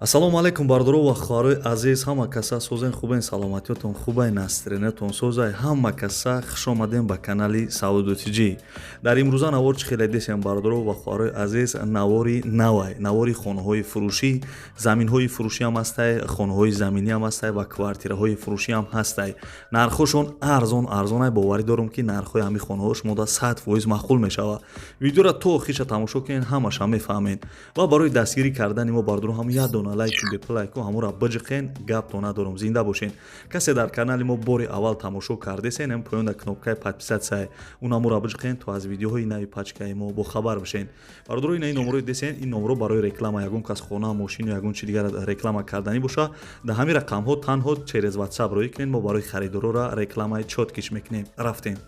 Ассалому алайкум, бародаро ва хоҳарои азиз. Ҳама каса созен, хубен, саломатиётон хубай, настроениятон созай. Ҳама каса хуш омадем ба канали Савдо ТЖ. Дар имрӯза навор чӣ хеле десем, бародаро ва хоҳарои азиз, навори навай, навори хонаҳои фурӯшӣ, заминҳои фурӯшӣ ҳам ҳастай, хонаҳои заминӣ ҳам ҳастай ва квартираҳои фурӯшӣ ҳам ҳастай. Нархҳошон арзон арзонай. Боварӣ дорам, ки нархҳои ҳамин хонаҳо шумода 100% маъқул мешавад. Видеоро то охирша тамошо кунед, ҳамаша мефаҳмед. Ва барои дастгирӣ кардани мо, бародаро, ҳам як дона лайки бепулайку ҳамура биҷиқен. Гапто надорам, зинда бошен. Касе дар канали мо бори аввал тамошо кардесен, ам поён дар кнопкаи подписаться он ҳамура биҷиқен, то аз видеоҳои нави пачкаи мо бохабар бошен. Бародаро, ина ин номерои десен, ин номеро барои реклама. Ягон кас хона, мошину ягон чи дигар реклама карданӣ боша, дар ҳамин рақамҳо танҳо через WhatsApp роӣ кунед. Мо барои харидорора рекламаи чёткиш мекунем. Рафтем.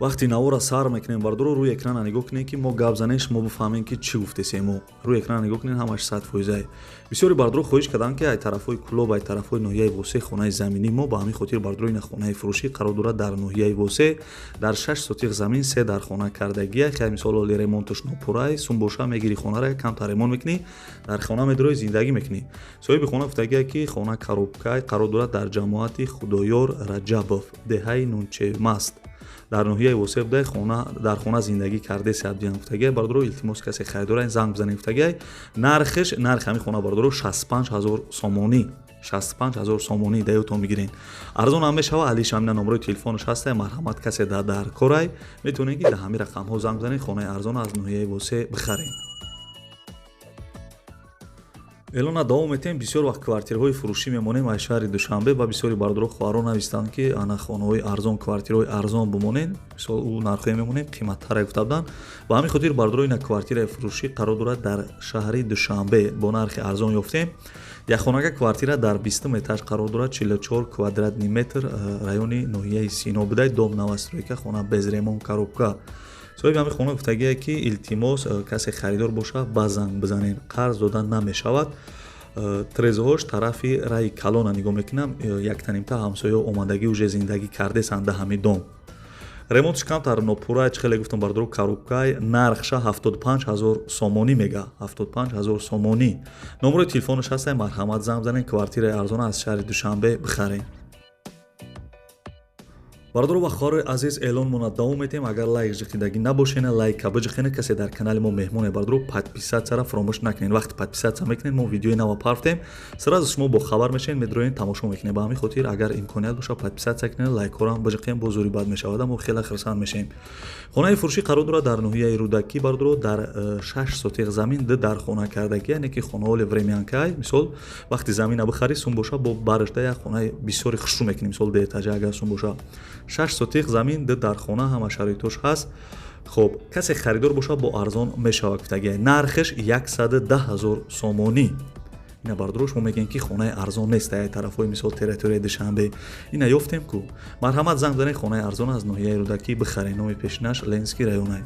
Вақти навора сар мекунем, бардоро, рӯи экрана нигоҳ кунед, ки мо гап занем, шумо бифаҳмем, ки чӣ гуфтесем. Мо рӯи экрана нигоҳ кунед, ҳамаш 100%. Бисёри бардоро хоҳиш карданд, ки ай тарафҳои Кӯлоб, ай тарафҳои ноҳияи Восе хонаи заминӣ мо. Ба ҳамин хотир, бардоро, ина хонаи фурӯшӣ қарор дорад дар ноҳияи Восе, дар шаш сотиқ замин, се дар хона кардагия. Хай, мисол, оли ремонташ нопурай сум боша, мегири хонара, камтар ремонт мекунӣ, дар хона медрои, зиндагӣ мекунӣ. Соҳиби хона гуфтагия, ки хона коробкай, қарор дорад дар ҷамоати Худоёр Раҷабов, деҳаи Нунчемаст, дар ноҳияи Восе будай. Хона дар хона зиндагӣ кардеси абдиян гуфтагиай. Бародаро, илтимос, касе харидора, занг бизанед гуфтагиай. Нархиш, нархи ҳамин хона, бародаро, 65 ҳазор сомонӣ, 65 ҳазор сомонӣ даётон бигирен, арзон ҳам мешава. Алиш ҳамина номерои телефонаш ҳастай. Марҳамат, касе дар корай, метавонед, ки дар ҳамин рақамҳо занг бизанед, хонаи арзон аз ноҳияи Восе бихаред. Эълона давом метиҳем. Бисёр вақт квартираҳои фурӯшӣ мемонем аз шаҳри Душанбе ва бисёри бародаро, хоҳарон навистанд, ки ана хонаҳои арзон, квартираҳои арзон бимонед, мисол, ӯ нархҳое мемонем, қиматтаре гуфта буданд. Ба ҳамин хотир, бародаро, ина квартираи фурӯшӣ қарор дорад дар шаҳри Душанбе, бо нархи арзон ёфтем. Якхонага квартира дар 20-ум этаж қарор дорад, 44 квадратный метр, райони ноҳияи Сино будай, дом новостройка, хона без ремонт, коробка. Соҳиби ҳамин хона гуфтагие, ки илтимос, касе харидор боша, ба занг бизанед, қарз дода намешавад. Трезоҳош тарафи раи калона нигоҳ мекунам, яктанимта ҳамсоя омадагӣ, уже зиндагӣ кардесанд да ҳамин дом. Ремонтш камтар нопурай, чӣ хеле гуфтам, бардоро, коробкай. Нархша 75 ҳазор сомонӣ мега, 75 ҳазор сомонӣ. Номерои телефонаш ҳастай, марҳамат, занг бизанед, квартираи арзона аз шаҳри Душанбе бихаред. Бародаро ва хоҳарои азиз, эълонмона давом метиҳем. Агар лайк ҷиқидагӣ набошена, лайка биҷиқена. Касе дар канали мо меҳмоне, бародаро, подписатьсяра фаромӯш накунед. Вақте подписаться мекунед, мо видеои нава партем, сразу шумо бохабар мешавед, медроед, тамошо мекунед. Ба ҳамин хотир, агар имконият боша, подписаться кунед, лайкҳоро ҳам биҷиқем, бо зури бад мешавад, мо хеле хурсанд мешавем. Хонаи фурӯшӣ қарор дорад дар ноҳияи Рӯдакӣ, бародаро, дар шаш сотиқ замин, ду дар хона кардагӣ, яъне ки хонаҳоли времянкай. Мисол, вақти замина бихарӣ, сум боша, бо барашда як хонаи бисёри хушрӯ мекунӣ, мисол, дуэтажа агар сум боша. Шаш сотиқ замин, ду дар хона, ҳама шароитош ҳаст. Хоб, касе харидор боша, бо арзон мешавад гуфтагиай. Нархаш 110 ҳазор сомонӣ. Ина, бародаро, шумо мегӯем, ки хонаи арзон нест ай тарафҳои, мисол, территорияи Душанбе. Ина ёфтем ку. Марҳамат, занг занед, хонаи арзон аз ноҳияи Рӯдакӣ бихаред. Номи пешинаш Ленинский районай.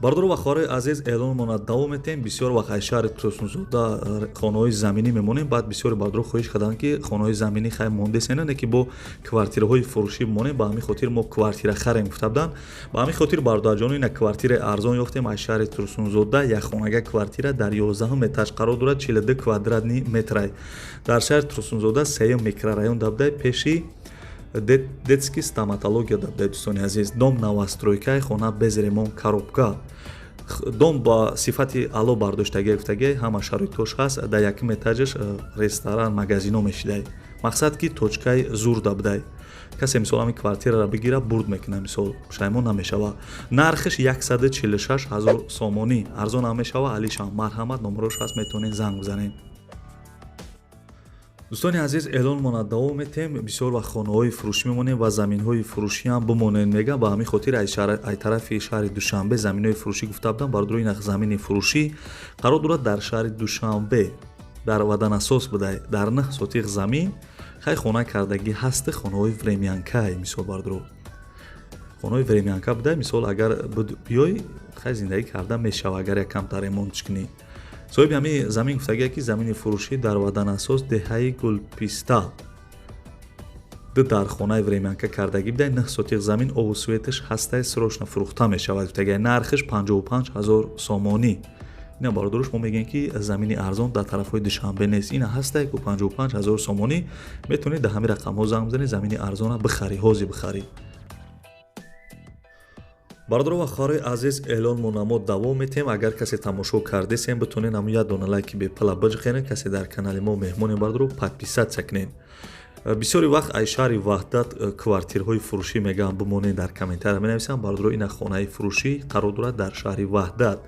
Бародаро ва хоҳарои азиз, эълонмона давом метиҳем. Бисёр вақт аз шаҳри Турсунзода хонаҳои заминӣ мемонем. Баъд бисёри бародаро хоҳиш карданд, ки хонаҳои заминӣ хай мондесена, не ки бо квартираҳои фурӯшӣ бимонем. Ба ҳамин хотир мо квартира харем гуфта буданд. Ба ҳамин хотир, бародарҷоно, ина квартираи арзон ёфтем аз шаҳри Турсунзода. Якхонага квартира дар 11-ум этаж қарор дорад, 42 квадратный метрай, дар шаҳри Турсунзода, сеюм микрорайон дабдай, пеши детский стоматология дабдай. Дӯстони азиз, дом новостройкаи, хона без ремонт, коробка, дом ба сифати аъло бардоштагия гуфтагия, ҳама шароитош ҳаст. Дар якум этажаш ресторан, магазино мешидай. Мақсад, ки точкаи зур дабдай. Касе, мисол, ҳамин квартираро бигира, бурд мекуна, мисол, пушаймон намешава. Нархаш 146 ҳазор сомонӣ, арзон ҳам мешава. Алишам, марҳамат, номерош ҳаст, метавонед занг бизанед. Дӯстони азиз, эълонмона давом метиҳем. Бисёр вақт хонаҳои фурӯшӣ мемонем ва заминҳои фурӯшӣ ҳам бимонед мегам. Ба ҳамин хотир ай тарафи шаҳри Душанбе заминҳои фурӯшӣ гуфта будам. Бародаро, ин замини фурӯшӣ қарор дорад дар шаҳри Душанбе, дар Ваданасос будай, дар 9 сотиқ замин, хай, хона кардагӣ ҳасти, хонаҳои времянкай. Мисол, бародаро, хонаҳои времянка будай. Мисол, агар биёй, хай, зиндагӣ карда мешава, агар як камтар ремонтш кунӣ. Соҳиби ҳамин замин гуфтагия, ки замини фурӯшӣ дар Ваданасос, деҳаи Гулписта. Ду дар хонаи времянка кардагӣ бидай, 9 сотиқ замин, обу светаш ҳастай, срочно фурӯхта мешавад гуфтагай. Нархаш 55 ҳазор сомонӣ. Ина бародарош, мо мегӯем, ки замини арзон дар тарафҳои Душанбе нест. Ина ҳастай ку, 55 ҳазор сомонӣ. Метавонед дар ҳамин рақамҳо занг бизанед, замини арзона бихарӣ, ҳозир бихарӣ. Бародаро ва хоҳарои азиз, эълонмона мо давом метиҳем. Агар касе тамошо кардесем, битонед ҳамун як дона лайки бепала биҷиқенед. Касе дар канали мо меҳмоне, бародаро, подписаться кунед. Бисёри вақт ай шаҳри Ваҳдат квартираҳои фурӯшӣ мегӯям, бимонед, дар комментария менависам. Бародаро, ина хонаи фурӯшӣ қарор дорад дар шаҳри Ваҳдат.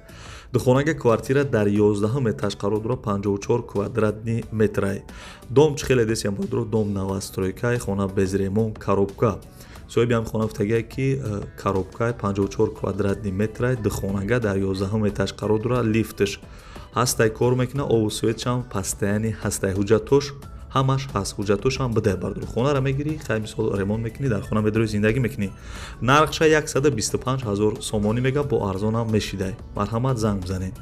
Духонага квартира дар 11 этаж қарор дорад, 54 квадратный метрай. Дом чӣ хеле десем, бародаро, дом новостройкай, хона без ремонт, коробка. Соҳиби ҳам хона гуфтагия, ки коробкай, 54 квадратный метрай, духонага дар 11 этаж қарор дорад, лифтш ҳастай, кор мекунад, обу светшам постоянный ҳастай, ҳуҷҷатош ҳамаш ҳаст, ҳуҷҷатошам бидай. Бардор, хонаро мегирӣ, хай, мисол, ремонт мекунӣ, дар хона медарои, зиндагӣ мекунӣ. Нархша 125 ҳазор сомонӣ мега, бо арзонам мешидай. Марҳамат, занг бизанед.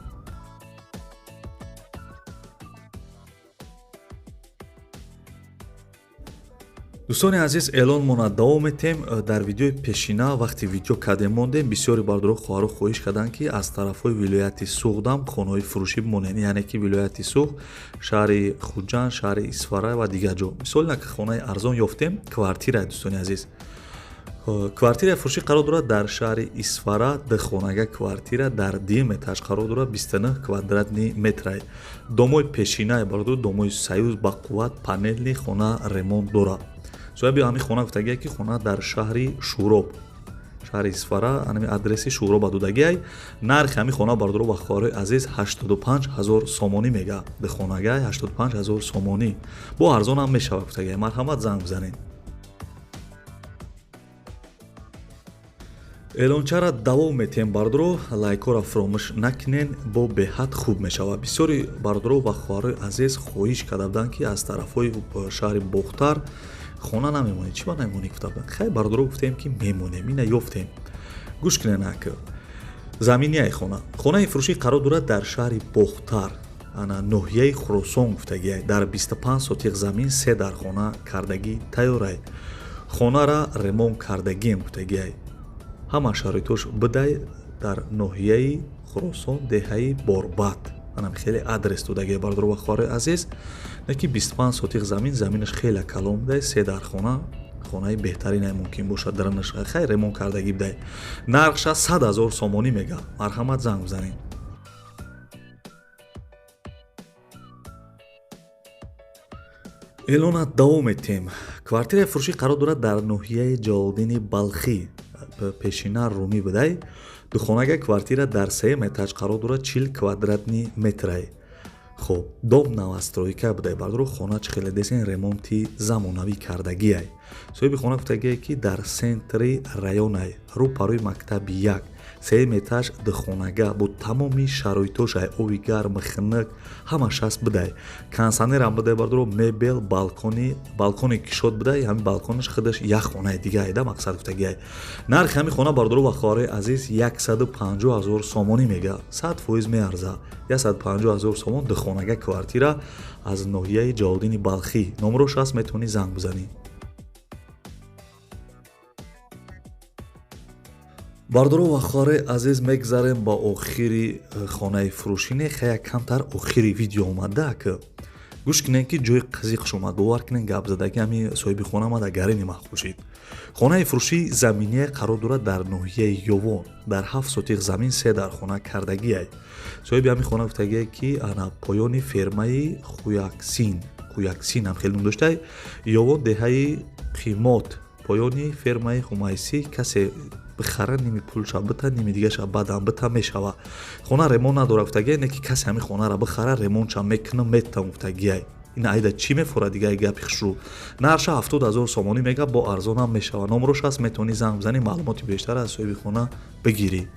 Дӯстони азиз, эълонмона давом метем. Дар видеои пешина, вақте видео кардем, мондем, бисёри бародаро, хоҳаро хоҳиш карданд, ки аз тарафҳои вилояти Суғдам хонаҳои фурӯшӣ бимонед, яъне ки вилояти Суғд, шаҳри Хуҷанд, шаҳри Исфара ва дигар ҷо. Мисол, ина хонаи арзон ёфтем, квартира. Дӯстони азиз, квартираи фурӯшӣ қарор дорад дар шаҳри Исфара, духонага квартира дар дуюм этаж қарор дорад, 29 квадратный метрай. Домои пешинаи, бародар, домои союз, бақувват, панельный, хона ремонт дорад. Соҳиби ҳамин хона гуфтагия, ки хона дар шаҳри Шӯроб, шаҳри Исфара, анами адреси Шӯроба додагиай. Нархи ҳамин хона, бародаро ва хоҳарои азиз, 85 ҳазор сомонӣ мега. Духонагай, 85 ҳазор сомонӣ, бо арзонам мешавад гуфтагиай. Марҳамат, занг бизанед. Эълончара давом метиҳем. Бародаро, лайкҳоро фуромӯш накунен, бо беҳад хуб мешавад. Бисёри бародаро ва хоҳарои азиз хоҳиш карда буданд, ки аз тарафҳои шаҳри Бохтар хона намемонед, чӣ ба намемонед, гуфта буданд. Хай, бародаро, гуфтем, ки мемонем. Ина ёфтем, гӯш кунен. Ак заминияи хона, хонаи фурӯшӣ қарор дорад дар шаҳри Бохтар, ана ноҳияи Хуросон гуфтагиай. Дар 25 сотиқ замин, се дар хона кардагӣ тайёрай, хонара ремонт кардагием гуфтагиай, ҳама шароитош бидай. Дар ноҳияи Хуросон, деҳаи Борбад, анам хеле адрес додагиай. Бародаро ва хоҳарои азиз, не ки 25 сотиқ замин, заминаш хеле калон будай, се дар хона, хонаи беҳтаринай мумкин бошад. Даранаш хай ремонт кардагӣ будай. Нархша 100 ҳазор сомонӣ мега. Марҳамат, занг бизанед. Эълона давом метиҳем. Квартираи фурӯшӣ қарор дорад дар ноҳияи Ҷалолиддини Балхӣ, пешина Румӣ будай. Духонага квартира дар сеюм этаж қарор дорад, 40 квадратный метрай. Хоб, дом новостройка будай, бародаро. Хона чӣ хеле десен, ремонти замонавӣ кардагиай. Соҳиби хона гуфтагие, ки дар центри районай, рӯ парои мактаби як, сеюм этаж, духонага бо тамоми шароитошай, оби гарм, хунук ҳамаш ҳаст будай, кондитсионерам будай, бародаро, мебел, балкони, балкони кишод будай, ҳамин балконаш худаш як хонаи дигаай да мақсад гуфтагиай. Нархи ҳамин хона, бародаро ва хоҳарои азиз, 150 ҳазор сомонӣ мега. 100% меарза. 150 ҳазор сомон, духонага квартира аз ноҳияи Ҷалолиддини Балхӣ. Номрош ҳаст, метавонӣ занг бизанӣ. Бародаро ва хоҳарои азиз, мегзарем ба охири хонаи фурӯшӣ. Не, хая, камтар охири видео омада, ки гӯш кунем, ки ҷои қызиқш омад. Бовар кунем, гапзадаги ҳами соҳиби хона омада, гарини маъқул шид. Хонаи фурӯшии заминия қарор дорад дар ноҳияи Ёвон, дар 7 сотиқ замин, се дар хона кардагиай. Соҳиби ҳамин хона гуфтагие, ки ана поёни фермаи Хуяксин, Хуяксин ҳам хеле ном доштай, Ёвон, деҳаи Қимот, поёни фермаи Хумайсӣ. Касе бихара, ними пулша бита, ними дигаша баъдан бита мешава. Хона ремонт надора гуфтагиай, не ки касе ҳамин хонаро бихара, ремонтша мекунам, метам гуфтагиай. Ин айда чӣ мефорад дигаи гапи хушрӯ. Нархша 70 000 сомонӣ мега, бо арзонам мешава. Номрош ҳаст, метавонӣ занг бизанӣ, маълумоти бештар аз соҳиби хона бигирӣ.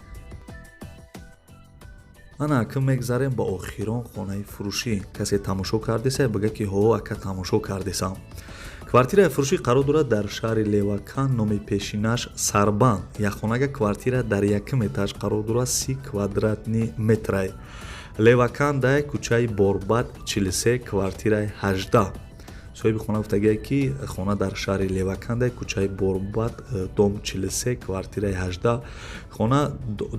Ана акн мегзарем ба охирон хонаи фурӯшӣ. Касе тамошо кардеса, бига, ки ҳо, ака, тамошо кардесам. Квартираи фурӯшӣ қарор дорад дар шаҳри Левакан, номи пешинаш Сарбанд. Якхонага квартира дар якум этаж қарор дорад, 30 квадратный метрай. Левакан, дай кӯчаи Борбад 43, квартираи 18. Соҳиби хона гуфтагие, ки хона дар шаҳри Леваканда, кӯчаи Борбад, дом 43, квартираи 18. Хона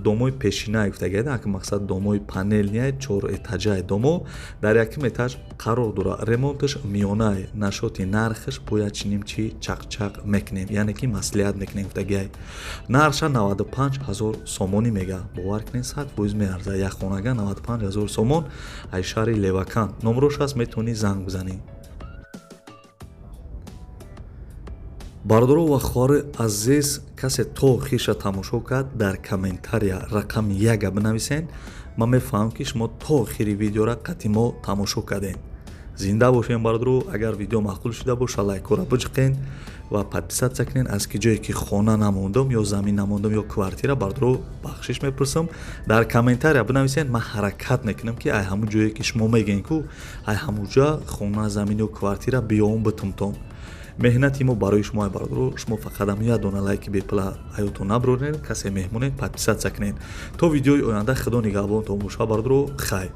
домои пешинае гуфтагие, мақсад домои панельный, чор этажаи домо, дар якум этаж қарор дорад. Ремонташ миёнае. Насчёти нархаш бояд чиним чи чақчақ мекунем, яъне ки маслиҳат мекунем гуфтагиай. Нархша 95 ҳазор сомонӣ мега. Бовар кунед, 100% меарзад. Як хонага 95 ҳазор сомон, ай шаҳри Леваканд. Номрош ҳаст, метавонӣ занг бизанӣ. Бародаро ва хоҳари азиз, касе то охирша тамошо кард, дар комментария рақами яга бинависен. Ман мефаҳмам, ки шумо то охири видеора қатъи мо тамошо кардем. Зинда бошем, бародаро. Агар видео маъқул шуда боша, лайкҳоро биҷиқен ва подписаться кунен. Аз ки ҷое ки хона намондам ё замин намондам ё квартира, бародаро, бахшиш мепурсам. Дар комментария бинависен, ман ҳаракат мекунам, ки ай ҳамун ҷое ки шумо мегӯен ку, ай ҳамунҷа хона, замин ё квартира биём битумтон. Меҳнати мо барои шумо, ай бародаро. Шумо фақат ҳамин як дона лайки бепула ҳаётон набуроред. Касе меҳмонед, подписаться кунед. То видеои оянда, худо нигаҳбонтон боша, бародаро. Хайр.